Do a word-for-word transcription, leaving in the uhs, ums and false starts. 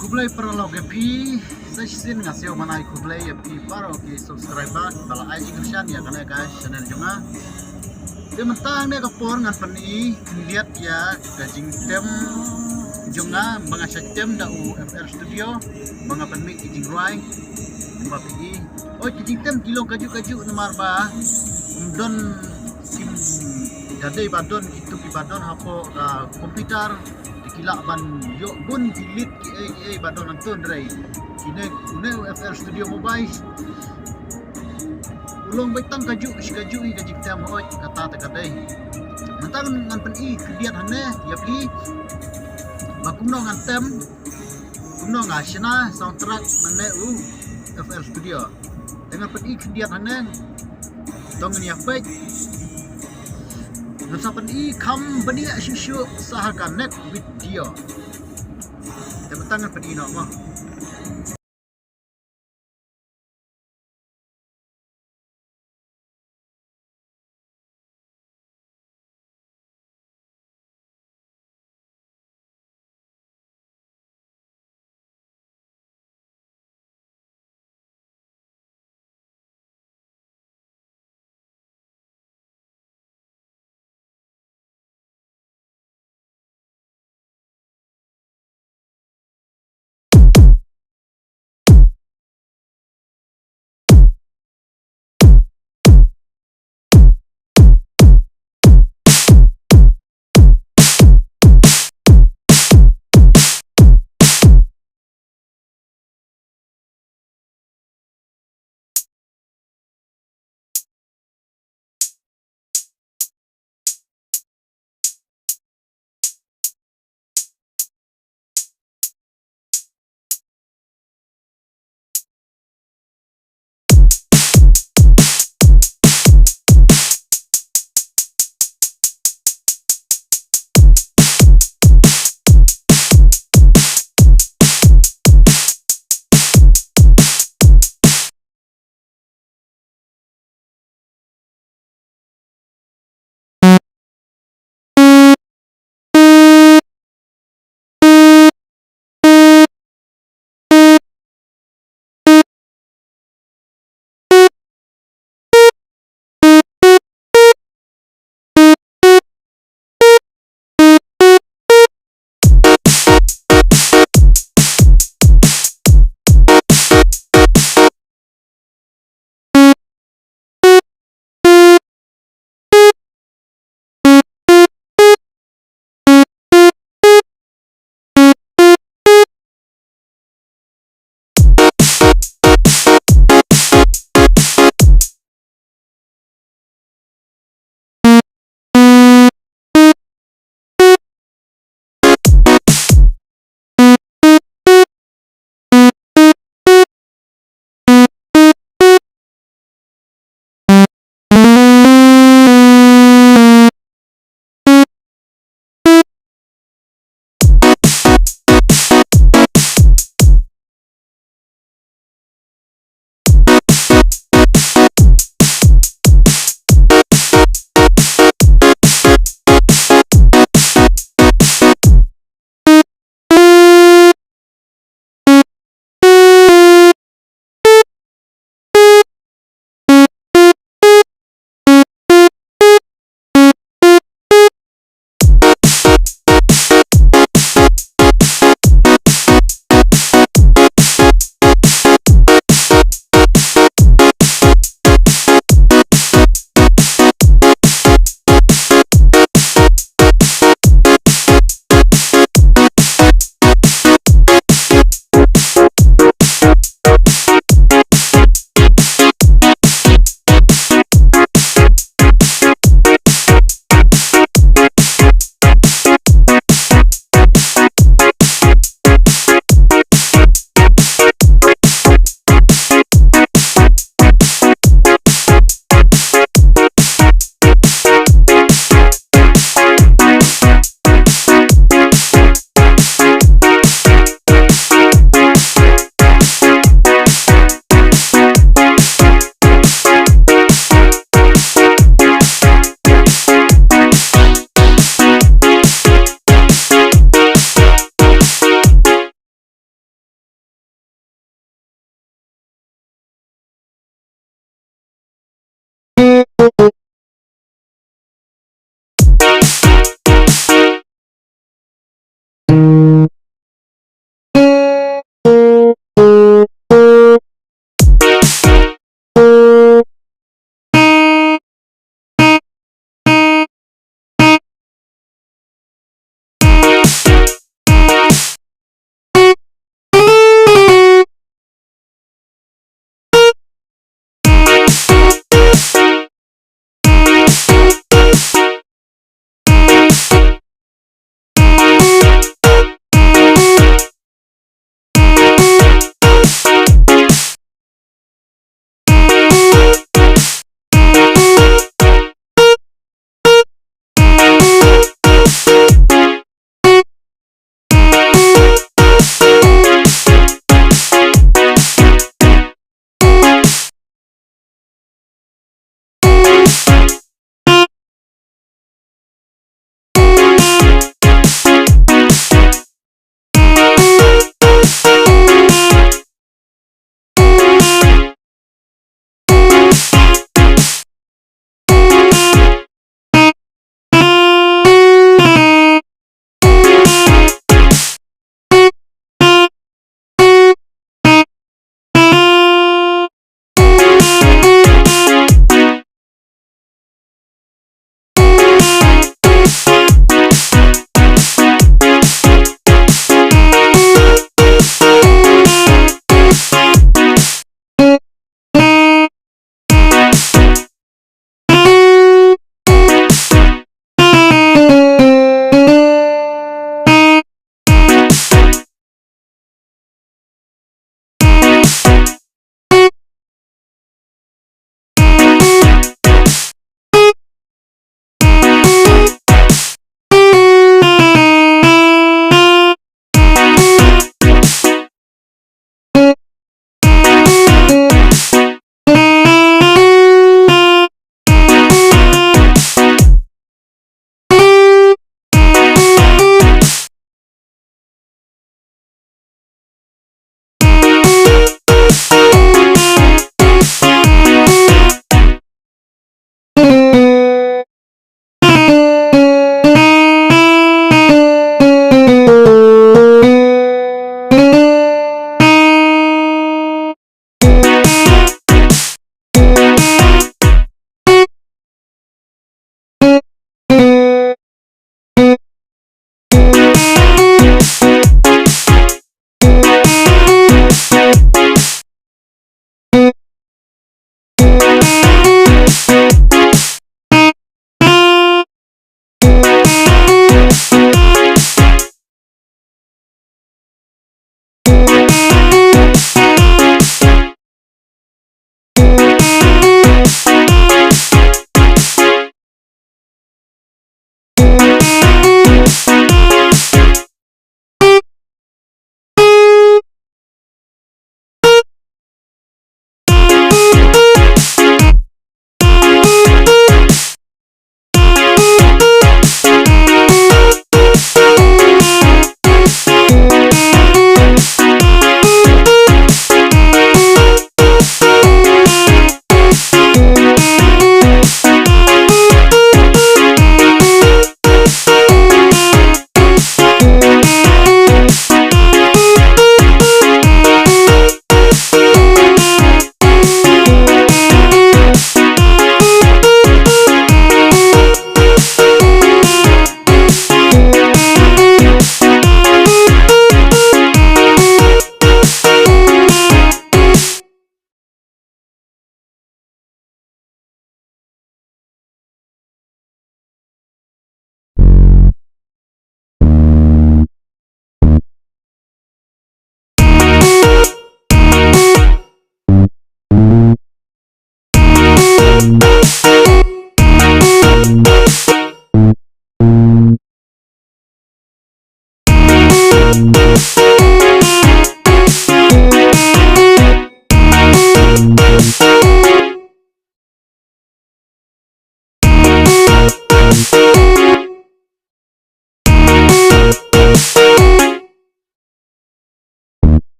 Khublei paralok ïa phi, sa shisien nga sngewbha ban ai khublei ïa phi baroh ki subscriber ba la ai jingkyrshan ïa kane ka channel jong nga. Te mynta ne ka por ngan pyni khyndiat ïa ka jingtem jong nga ba nga shah tem da u F L Studio ba nga pynmih ki jingrwai ba phi i. Oi, ki jingtem ki long kajuh kajuh namar ba um don kim da dei ba don kitu ki ba don hapoh ka computer. Te ki lah ban ïoh bun ki lead ki ei ki ei ba don hangto hynrei kine une u F L Studio Mobile u long beit tang kajuh shi kajuh hi ka jingtem, hooid kata te ka dei. Mynta ngan pyni khyndiat hangne ïa phi ba kumno ngan tem, kumno nga shna sound track nangne u F L Studio. Te ngan pyni khyndiat hangne. To ngin ïa peit. Ngan sa pyni kham bniah shuh shuh sa ha ka next video. Te mynta ngan pyni noh mo.